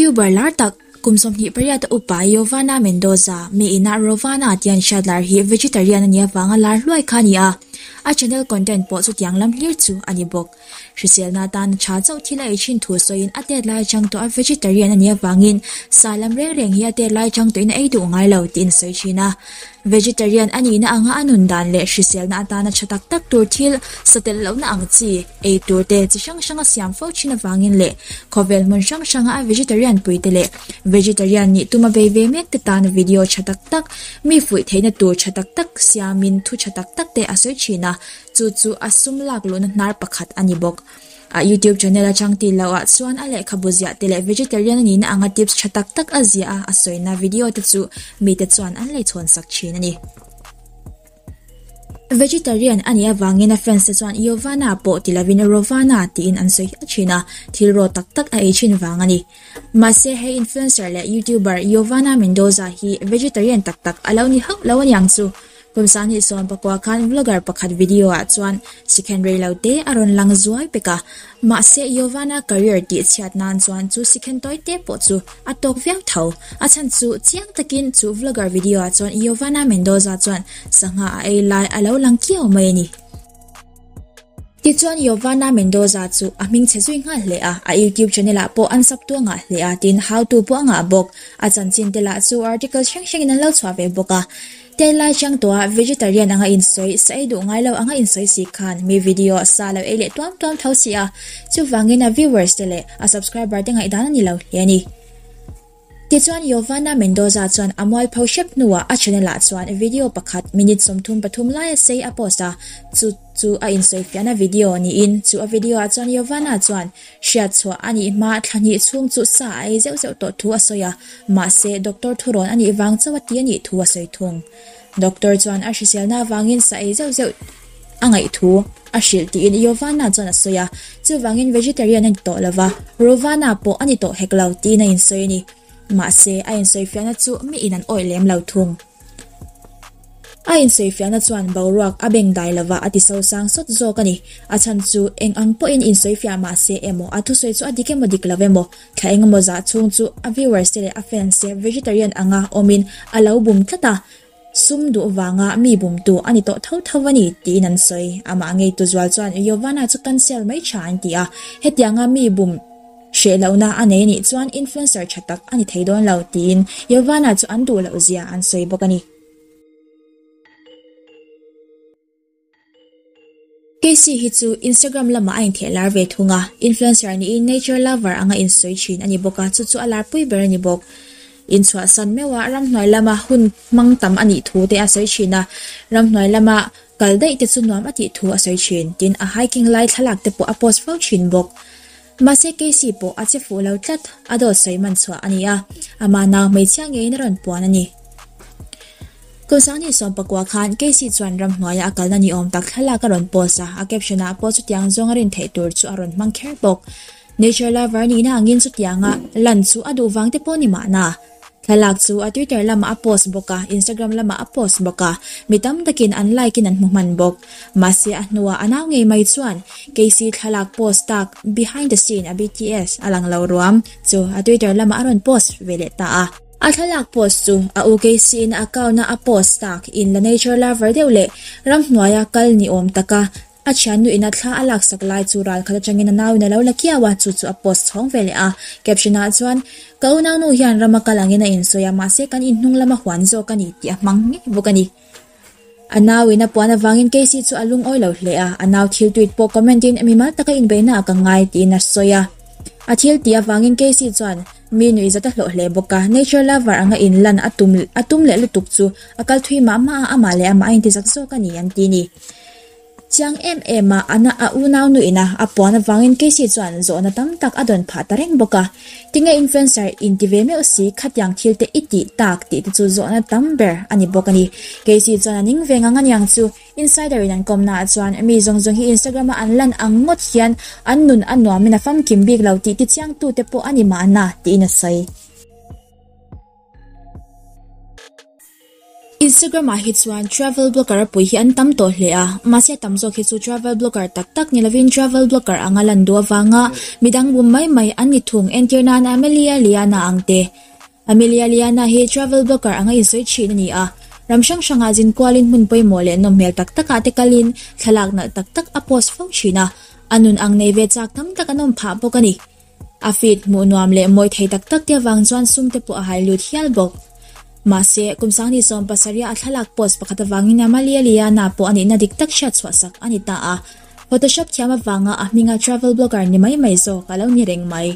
YouTuber lar tak, kum 28 a upa Yovana Mendoza, mi inah Rovana tia an hriat lar hi vegetarian a nih avanga lar hluai kha a ni a, a channel content pawh chutiang lam hlir chu a ni bawk. Hriselna atana tha chauh thil a ei thin thu sawiin a tet lai atang tawh a vegetarian a nih avangin sa lam reng reng hi a tet lai atang tawhin a ei duh ngai lo tiin a sawi thin a. Vegetarian a nihna anga a nun dan leh hriselna atana tha tak tak tur thil sa telh lohna ang chi ei tur te chi hrang hrang a siam fo thin avangin leh khawvel hmun hrang hranga a vegetarian pui te leh vegetarian nih tuma bei ve mek te tana video tha tak tak mi fuih theihna tur tha tak tak siamin thu tha tak tak te a sawi thin a. Chu chu a sum lak luhna hnar pakhat a ni bawk. A YouTube channel atang tih loh ah chuan a lehkhabu ziah te leh vegetarian a nihna anga tips tha tak tak a ziah a, a sawina video te chu mite chuan an lei chhawn sak thin a ni. Vegetarian a nih avangin a fans te chuan Yovana pawh ti lovin Rovana tiin an sawi hial thin a, thil raw tak tak a ei thin vang a ni. Mahse hei influencer leh YouTuber Yovana Mendoza hi vegetarian tak tak a lo ni hauh lo aniang chu. Kum 2019 khan vlogger pakhat video ah chuan sikhen rei lo te a rawn lang zuai pek a, mahse Yovana career tih chhiat nan chuan chu sikhen tawi te pawh chu a tawk viau tho. A chhan chu chiang takin chu vlogger video ah chuan Yovana Mendoza chuan sangha a ei lai a lo lang kiau mai a ni. Tichuan Yovana Mendoza chu a hming chhe zui nghal hle a, a YouTube channel ah pawh an sub tu a ngah hle a, tin how to pawh a ngah bawk. A chanchin te lah chu article hrang hrangin an lo chhuah ve bawk a. Tel lai chang tawha vegetarian anga insawi, sa ei duh ngai lo anga insawi si khan mi video sa lo ei leh tuam tuam tho si a, chuvangin a viewers te leh a subscriber te ngaihdan a ni lo hle a ni. Tichuan Yovana Mendoza chuan a mualpho hrep hnuah a channel ah chuan video pakhat minute 33 laia sei a post a, chu chu a insawifiahna video niin chu a video ah chuan Yovana chuan hriat chhuah a nih hma thla hnih chhung chu sa a ei zeuh zeuh tawh thu a sawi a, mahse doctor thurawn a nih vang chauh a ti a nih thu a sawi thung. Doctor chuan a hriselna avangin sa ei zeuh zeuh a ngaih thu a hrilh tiin Yovana chuan a sawi a, chuvangin vegetarian a ni tawh lova, Rovana pawh a ni tawh hek lo tiin a insawi a ni. Mahse, a insawifiahna chu miin an awih lem lo thung. A insawifiahna chuan boruak a beng dai lova a ti sosang sawt zawk a ni. A chhan chu eng ang pawhin insawifiah mahse emaw a thusawi chu a dik emaw dik lo emaw, thla eng emaw zah chhung chu a viewers te leh a fans te vegetarian anga awmin a lo bum tlat a, sum duh vanga mi bumtu a ni tawh tho tho a ni tiin an sawi. Amah ngeitu zual chuan Yovana chu cancel mai tha an ti a, hetianga mi bum Hreh lohna a nei anih chuan influencer tha tak a ni thei dawn lo tiin Yovana chu an duh loh zia an sawi bawk a ni. Casey hi chu Instagram lamah a intheh lar ve thung a, influencer niin nature lover anga insawi thin a ni bawk a, chu chu a lar pui ber a ni bawk. Inchhuahsan meuha ramhnuai lama hun hmang tam a nih thu te a sawi thin a, ramhnuai lama kal daih te chu nuam a tih thu a sawi thin, tin a hiking lai thlalak te pawh a post fo thin bawk. Mahse Casey pawh a che fuh lo tlat, a dawt sawi man chhuah a ni a, amah nau hmeichhia ngeiin a rawn puan a ni. Kum 2019 khan Casey chuan ramhnuaia a kalna ni awm tak thlalak a rawn post a, a caption ah pawh chutiang zawng a rin theih tur chu a rawn hmang kher bawk. Nature lover nihna angin chutianga lan chu a duh vang te pawh ni mahna. Thlalak chu a Twitter lamah a post bawk a, Instagram lamah a post bawk a, mi tam takin an like in an hmu hman bawk. Mahse a hnuah a nau ngei mai chuan Casey thlalak post tak behind the scene a BTS a lang lo ruam chu a Twitter lamah a rawn post ve leh ta a. A thlalak post chu a u Casey in a account a a post tak in la nature lover deuh leh ramhnuaia kal ni awm taka A thiannu ina thla a laksak lai chu ral khat atangin a nauin a lo la kiau a, chu chu a post chhawng ve leh a. Caption ah chuan, Ka unaunu hian rama kal angin a insawi a, mahse kan inhnung lama huan zawk a ni tih a hmang ngei bawk a ni. A nauin a puan avangin Casey chu a lungawi lo hle a, a nau thil tweet pawh comment in mimal taka inbeihna ah ka ngai tiin a sawi a. A thil tih avangin Casey chuan mi nuihzat a hlawh hle bawk a, nature lover anga inlan a tum a tum leh lutuk chu a kal thui mah mah a, amah leh amah a intizak zawk a ni an ti ni. Chiang em em a, ana a unau nu ina a puan avangin Casey chuan zawhna tam tak a dawn phah ta reng bawk a. Tinge influencer inti ve meuh si khatiang thil te i tih tak tih te chu zawhna tam ber a ni bawk a ni. Casey chuan a ning ve ngang aniang chu insider in an kawmna ah chuan mi zawng zawng hi Instagram a an lan ang ngawt hian an nun a nuamin a famkim bik lo tih tichiang tu te pawh a ni mahna tiin a sawi. Instagram ah hi chuan travel blogger a pui hi an tam tawh hle a, mahse a tam zawk hi chu travel blogger tak tak ni lovin travel blogger anga lan duh avanga midang bum mai mai an ni thung entir nan Amelia Liana ang te. Amelia Liana hi travel blogger anga insawi thin a ni a, ram hrang hrangah zin kualin hmun pawimawh leh nawm hmel tak takah te kalin thlalak nalh tak tak a post fo thin a, a nun ang nei ve chak tam tak an awm phah bawk a ni. A feed hmuh nuam leh mawi thei tak tak te avang chuan sum te pawh a hai lut hial bawk. Mahse, kum 2017 a a thlalak post pakhat avangin Amalia Liana pawh a nihna dik tak hriat chhuah sak a ni ta a, Photoshop thiam avanga a hminga travel blogger ni mai mai zawk a lo ni reng mai.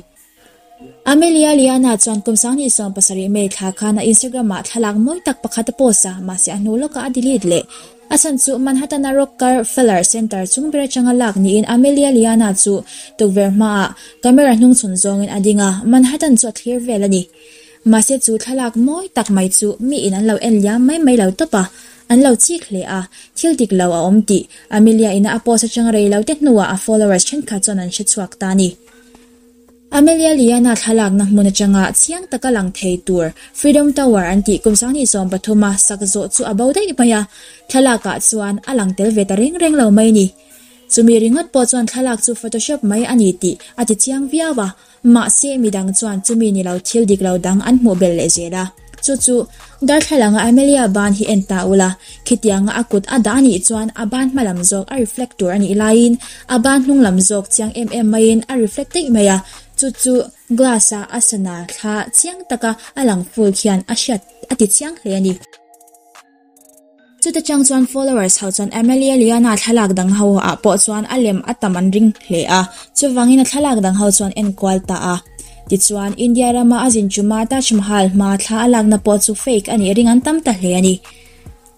Amelia Liana chuan kum 2017 May thla khan a Instagram ah thlalak mawi tak pakhat a post a, mahse a hnu lawkah a delete leh. A chhan chu Manhattan-a Rockefeller Center chung ber atanga lak niin Amelia Liana chu tukverh hmaah camera hnungchhawn zawngin a ding a, Manhattan chu a thlir vel a ni. Mahse chu thlalak mawi tak mai chu miin an lo en liam mai mai lo tawp a, an lo chik hle a, thil dik lo a awm tih Amelia ina a post atanga rei lo te hnuah a followers thenkhat chuan an hrechhuak ta a ni. Amelia Liana thlalakna hmun atanga chiang taka lang thei tur Freedom Tower an tih kum 2013 a sak zawh chu a bo daih mai a, thlalakah chuan a lang tel ve ta reng reng lo mai ni. Chumi ringawt pawh chuan thlalak chu Photoshop mai a ni tih a ti chiang viau a, mahse midang chuan chumi ni lo thil dik lo dang an hmuh belh leh zel a. Chu chu darthlalanga Amelia ban hi en ta ula, khitianga a kut a dah a nih chuan a ban hma lam zawk a reflect tur a nih laiin a ban hnung lam zawk chiang em em maiin a reflect daih mai a, chu chu glass a a sana thla chiang taka a lang full khian a hriat a ti chiang hle a ni. Chuta chang chuan followers ho chuan Amelia Liana thlalak dang ho ah pawh chuan a lem a tam an ring hle a, chuvangin a thlalak dang ho chuan en kual ta a. Tichuan, India rama a zin chuma Taj Mahal hma thla a lakna pawh chu fake a nih ring an tam ta hle a ni.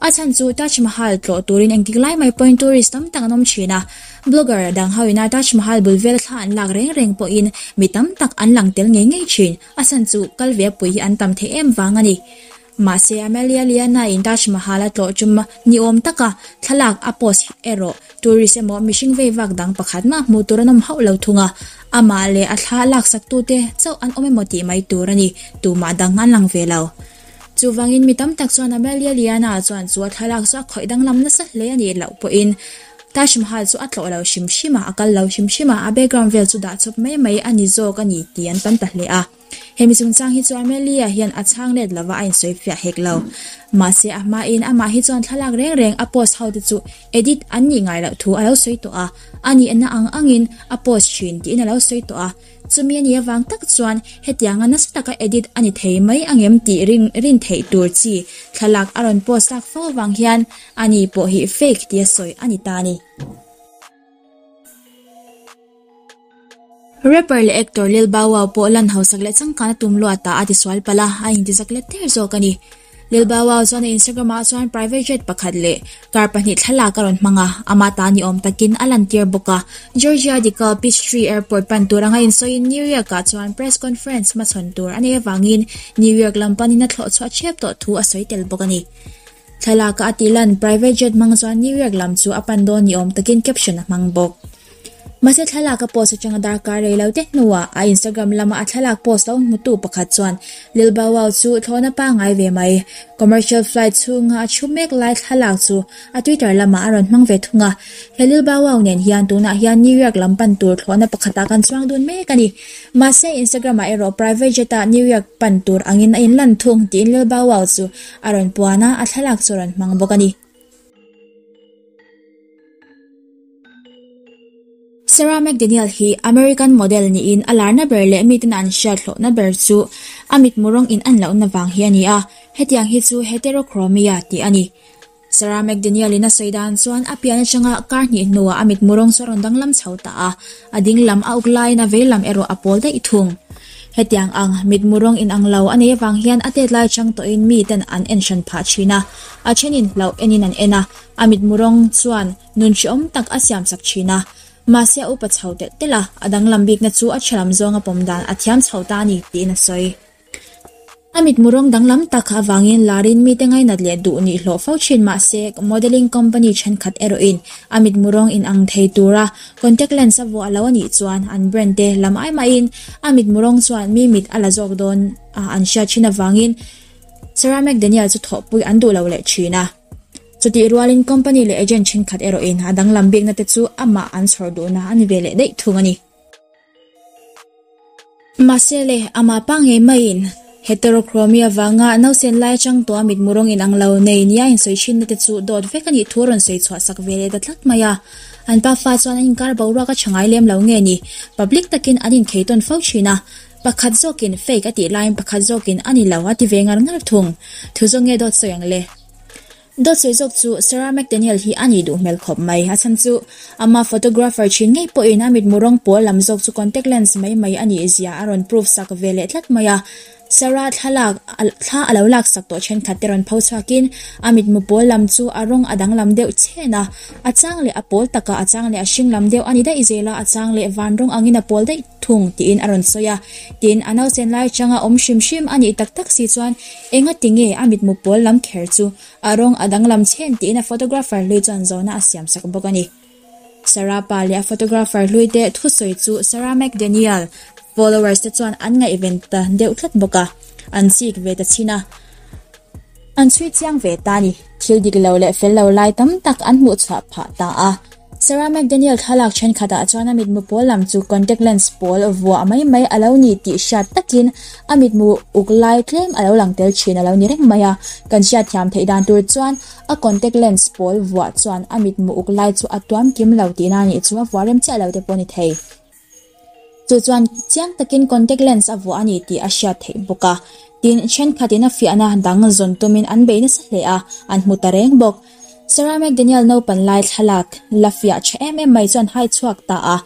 A chhan chu Taj Mahal tlawh turin engtik lai mai pawhin tourist tam tak an awm thin a, blogger dang ho ina Taj Mahal bul vel thla an lak reng reng pawhin mi tam tak an lang tel ngei ngei thin, a chhan chu kal ve pui hi an tam theih em vang a ni. Mahse, Amelia Liana in Taj Mahal a tlawh tum ni awm taka thlalak a post erawh tourist emaw mihring vei vak dang pakhat mah hmuh tur an awm hauh lo thung a, amah leh a thla laksaktute chauh an awm emaw tih mai tur a ni, tumah dang an lang ve lo. Chuvangin mi tam tak chuan Amelia Liana chuan chu a thlalak chu a khawih danglam nasa hle a nih loh pawhin Taj Mahal chu a tlawh lo hrim hrim a, a kal lo hrim hrim a, a background vel chu dah chawp mai mai a ni zawk a ni tih an tam ta hle a. Hemi chungchang hi chu Amelia hian a chhang let lova a insawi fiah hek lo. Mahse a hmain amah hi chuan thlalak reng reng a post ho te chu edit an nih ngai loh thu a lo sawi tawh a, a nihna ang angin a post thin tiin a lo sawi tawh a. Chumi a nih avang tak chuan hetianga nasa taka edit a ni thei mai angem tih rin rin theih tur chi thlalak a rawn post tak fo avang hian ani pawh hi fake tia sawi a ni ta a ni. Rapper leh actor Lil Bow Wow pawh lan hausak leh changkan a tum luat ah a tisual palh a, a intizak let der zawk a ni. Lil Bow Wow chuan a Instagram ah chuan private jet pakhat leh car pahnih thlalak a rawn hmang a, ama ta ni awm takin a lantir bawk a. Georgia DeKalb Peachtree Airport pan tur anga insawiin New York ah chuan press conference hmachhawn tur a nei avangin New York lam panin a thlawh chhuah ṭhep tawh thu a sawi tel bawk a ni. Thlalaka a tih lan private jet hmang chuan New York lam chu a pan dawn ni awm takin caption a hmang bawk. Mahse thlalak a post atanga darkar rei lo te hnuah a Instagram lama a thlalak post lo hmutu pakhat chuan Lil Bow Wow chu thlawhna pangngai ve mai. Commercial flight chhunga a thu mek lai thlalak chu a Twitter lamah a rawn hmang ve thung a. He Lil Bow Wow nen hian tunah hian New York lam pan tur thlawhna pakhatah kan chuang dun mek a ni. Mahse Instagram ah erawh private jet ah New York pan tur angin a inlan thung tiin Lil Bow Wow chu a rawn puan a, a thlalak chu a rawn hmang bawk a ni. Sarah McDaniel hi American model niin a larna ber leh miten an hriat hlawhna ber chu a mitmu rawng in an lohna vang hi a ni a, hetiang hi chu heterochromia tih a ni. Sarah McDaniel in a sawi dan chuan a pian atanga kar hnih hnuah a mitmu rawng chu a rawn danglam chho ta a, a ding lam a uk laiin a vei lam erawh a pawl daih thung. Hetiang ang mitmu rawng inang lo a nei avang hian a tet lai chang tawhin miten an en hran phah thin a, a thenin hlauh enin an en a, a mitmu rawng chuan nun hrehawm tak a siamsak thin a. Mahse a upa chho telh telh a, a danglam bikna chu a tha lam zawnga pawm dan a thiam chho ta a ni tiin a sawi. A mitmu rawng danglam tak avangin larin mite ngainat leh duh nih hlawh fo thin mahse modelling company thenkhat erawhin a mitmu rawng inang thei tura contact lens a vuah lo a nih chuan an brand te lam ai mahin a mitmu rawng chuan mi mit a la zawk dawn a an hriat thin avangin. Sarah McDaniel chu thawhpui an duh lo leh thin a. Chutih rualin company leh agent thenkhat erawhin a danglam bikna te chu amah an chhawr duhna a ni ve leh daih thung a ni. Mahse le, amah pa ngei maiin heterochromia vanga nausen lai atang tawha mitmu rawng inang lo nei nia insawi thinna te chu dawt vek a nih thu a rawn sawi chhuah sak ve leh ta tlat mai a. An pafa chuan an inkar boruak a tha ngai lem lo nge ni, public takin an inkhei tawn fo thin a. Pakhat zawkin fake a tih laiin pakhat zawkin a ni lo a ti ve ngar ngar thung. Thu zawng nge dawt sawi ang le? Dawt sawi zawk chu Sarah McDaniel hi a nih duh hmel khawp mai. A chhan chu ama photographer thin ngei pawhin a mitmu rawng pawl lam zawk chu contact lens mai mai a nih zia a rawn proof sak ve leh tlat mai a. Sarah thlalak thla a lo lak sak tawh thenkhat te rawn pho chhuakin a mitmu pawl lam chu a rawng a danglam deuh chhen a. A chang leh a pawl taka a chang leh a hring lam deuh a ni daih zel a, a chang leh van rawng angin a pawl daih thung tiin a rawn sawi a. Tin, a nausen lai changa awm hrim hrim a nih tak tak si chuan Enga ti nge a mitmu pawl lam kher chu a rawng a danglam chhen tiin a photographer hlui chuan zawhna a siam sak bawk a ni. Sarah pa leh a photographer hlui te thusawi chu Sarah McDaniel followers te chuan an ngaihven ta deuh tlat bawk a, an chik ve ta chin a. An chhui chiang ve ta a ni. Thil dik lo leh fel lo lai tam tak an hmuh chhuah phah ta a. Sarah McDaniel thlalak thenkhatah chuan a mitmu pawl lam chu contact lens pawl vuah mai mai a lo ni tih hriat takin a mitmu uk lai tlem a lo lang tel thin a lo ni reng mai a. Kan hriatthiam theih dan tur chuan a contact lens pawl vuah chuan a mitmu uk lai chu a tuam kim lo tihna a nih chu a vuah rem chiah lo te pawh a ni thei. Chu chuan chiang takin contact lens a vuah a ni tih a hriat theih bawk a. Tin, thenkhatin a fiahna dang zawn tumin an bei nasa hle a, an hmu ta reng bawk. Sarah McDaniel naupan lai thlalak la fiah tha em em mai chuan hai chhuak ta a.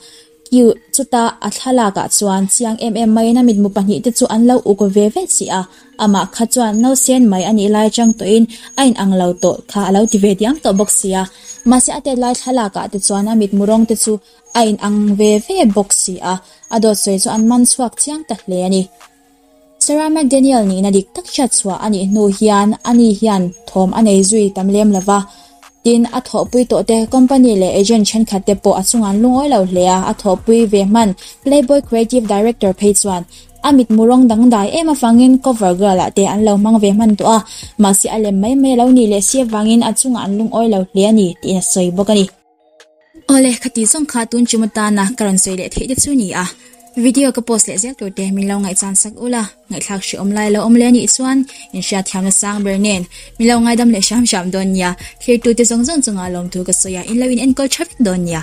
Q Chuta a thlalakah chuan chiang em em maiin a mitmu pahnihte chu an lo uk ve ve si a. Amah kha chuan nausen mai a nih lai chang tawhin a inang lo tawh kha a lo ti ve diam tawh bawk si a. Mahse a tet lai thlalakah te chuan a mitmu rawng te chu A inang ve ve bawk si a, a dawt sawi chu an man chhuak chiang ta hle a ni. Sarah McDaniel nihna dik tak hriat chhuah a nih hnu hian ani hian thawm a nei zui tam lem lo va. Tin, a thawhpui tawhte company leh agent thenkhat te pawh a chungah an lungawi lo hle a, a thawhpui ve hman Playboy creative director phei chuan a mitmu rawng dangdai em avangin cover girl ah te an lo hmang ve hman tawh a, mahse a lem mai mai a lo nih leh si avangin a chungah an lungawi lo hle a ni tiin a sawi bawk a ni. Awle, khati zawng kha tun chum atana ka rawn sawi leh theih te chu ni a. Video ka post leh zel tur te min lo ngaihchan sak ula, ngaihthlak hrehawm lai lo awm leh anih chuan in hriatthiamna sang ber nen min lo ngaidam leh hram hram dawn nia. Thirtute zawng zawng chungah lawmthu ka sawi a, in lo in enkawl tha vek dawn nia.